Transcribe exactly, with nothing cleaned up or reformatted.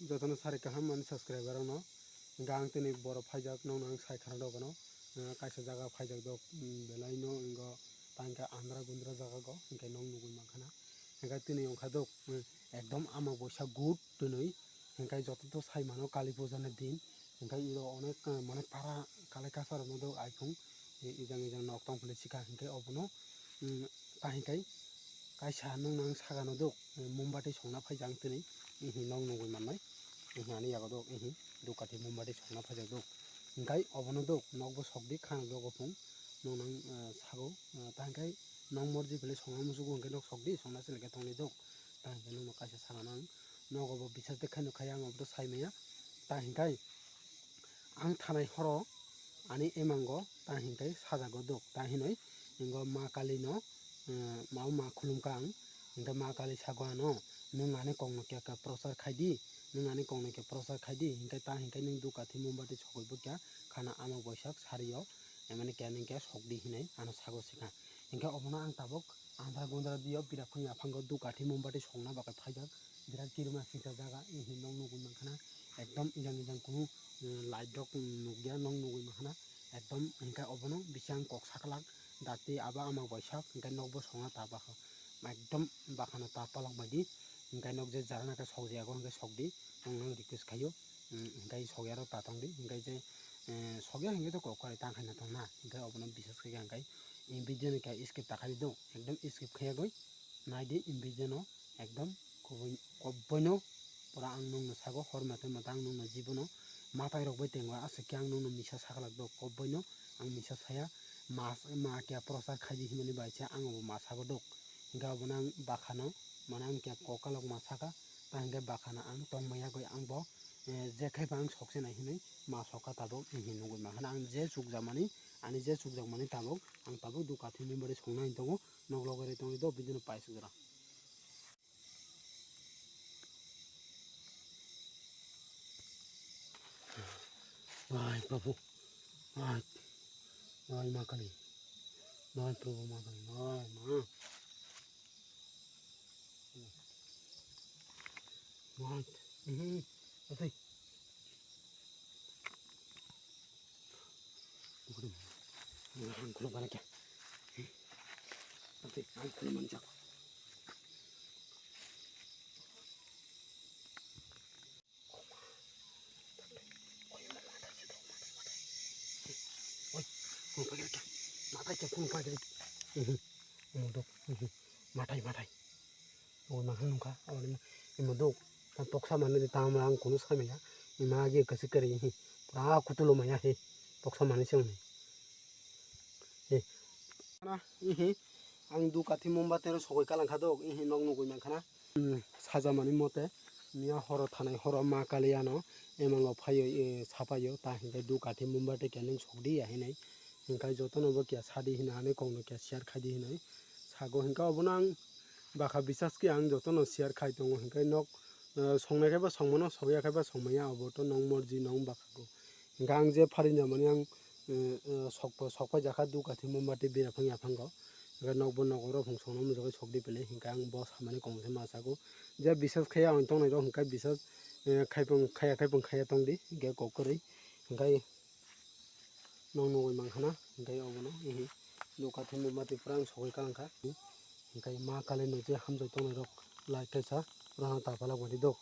Jotono sari kaham ani subscriber rokno. Hingke ang tini borok phaijak, nokno ang sai khana dogano, eh, kaisa jaga phaijak dok, mm, belai no hingo tangke andra gundra jaga go, hingke nok nugwi mankha na. Hingke tini wngkha dok, mm, ekdom ama boisa good twnwi, hingke joto to sai mano kali puja ni din, hingke iro onek, eh, mane para kalai kasa rok no dok aiphung, eh, ejang ejang nok tong phili sikha, hingke obono, mm, ta hingke kaisa nokno ang saka no dok, eh, mombati songna phaijak ang tini, eh, nok nugwi mannai, eh, ani yago dok, eh, dukathi mombati songna phaijak dok. Hingkai obono dok, nokbo sokdi khana dok ophung, noknang, eh, sago, eh, ta hingkai nok morji belai songna musugo hingke nok sokdi, songna seleke tongdi dok. Ta hingke nokno kaisa sakano ang nogo bo bisas de khaino khai ang obono sai maya. Ta hingkai ang thanai horo ani emango ta hingke sajago dok, ta hinoi hingo ma kali no, eh, ma ma khulumkha ang, hingke ma kali sago ano, nwng ani kokno khe khe prochar khaidi, nwng ani kokno khe prochar khaidi, hingke ta hingke nwng dukathi mombati sogwi bo kya khana ama boisak sario, emani kya nwng kya sokdi hinoi ano sago sikha. Hingke obono ang tabok andra gundra dio bira phung yaphango dukathi mombati songna bagwi phaijak. Birat kirima singsa jaga, eh, nok nugwi mankha na, ekdom ejang ejang kunu, eh, light rok nukya, nok nugwi mankha na, ekdom hingke obono bising kok saklak, dati abo ama boisak, hingke nokbo songna ta bakha, ekdom bakhano ta palak baidi, hingke nok je jarana khe sokjagao hingke sokdi, ang nang request khaio, mm, hingke sokyarok ta tongdi, hingke je, eh, sokya hingke to kok kwrai ta khaina tongna, hingke obono bisas khe hingke, eh, video no khe skip ta khaidi do, ekdom skip khayagwi. Naidi, video no ekdom koboi-, koboino pura ang nokno sago, hor mate mate ang nokno jibono matai rok bai tengo, aswk khe ang nokno misa saklak do, koboino ang misa saya, ma, ma khe prochar khaidi hinmani bai se ang bo ma sago dok, hingke obono ang bakhano, mane ang khe kokalok ma saka, ta hingke bakhano ang tongmaya goi ang bo, eh, je khe ba ang sokse nai hinwi ma sokha tabok, hinwi nugwi mankha na ang je chukjakmani, ani je chukjakmani tabok, ang tabok dukathi mombati songnai tongo. Nok loge ri tongwi do bidino paisuk jora. Ai Prabhu, ai, ai Ma Kali, ai Prabhu Ma Kali, ai Ma. Ai, mhm, ati. Ang khulum bana kya? Ante ang khulum manjak. Oi, khulum pagiri kya? Matai kya khulum pagiri? Mhm. Modok. Mhm. Matai, matai. Obo nang nungkha, obo ni imo duk, toksa manwi di tamo ang kunu sai manya, ima agi kwchwk kwrwi hi, pura kutulo manya hi, toksa manwi se wngni. Hi. Ana, ihi, ang duk kathi mombati ro sogwi kalang kha duk, ihi nok nugwi mankha na. Hmm, sajamani mote, miya horo thanai horo ma kali ano, emango phaio, e, sapaio, ta hinkhe duk kathi mombati khe nwng sokdi ya hinwi, hinkhe jotono bo kiya sadi hinwi ani kokno kiya share khaidi hinwi sago, hinkhe obono ang Bakha bisas khe ang jotono share khai tongo, hinkhe nok, eh, songnai khe bo songmano, sokya khe bo songmaya, obo to nong morji, nong bakha kho. Hinkhe ang je pharinjak mani ang, eh, eh, sok, sokpai jakha duk kathi mombati bira phang yaphango. Hinkhe nokbo nogo rophung songno mujagwi sokdi pele, hinkhe ang bo samani kongse ma sago. Je bisas khaiya ang tongnai rok hinkhe bisas, eh, khaipung khaiya, khaipung khaiya tongdi, hinkhe kok kwrwi. Hinkhe Nong nugwi mankha na, hinkhe obono, ihi, duk kathi mombati pura ang sogwi kalang kha. Hinkhe ma kali no je hamjak tongnai rok like kaisa, pura no ta palak baidi dok.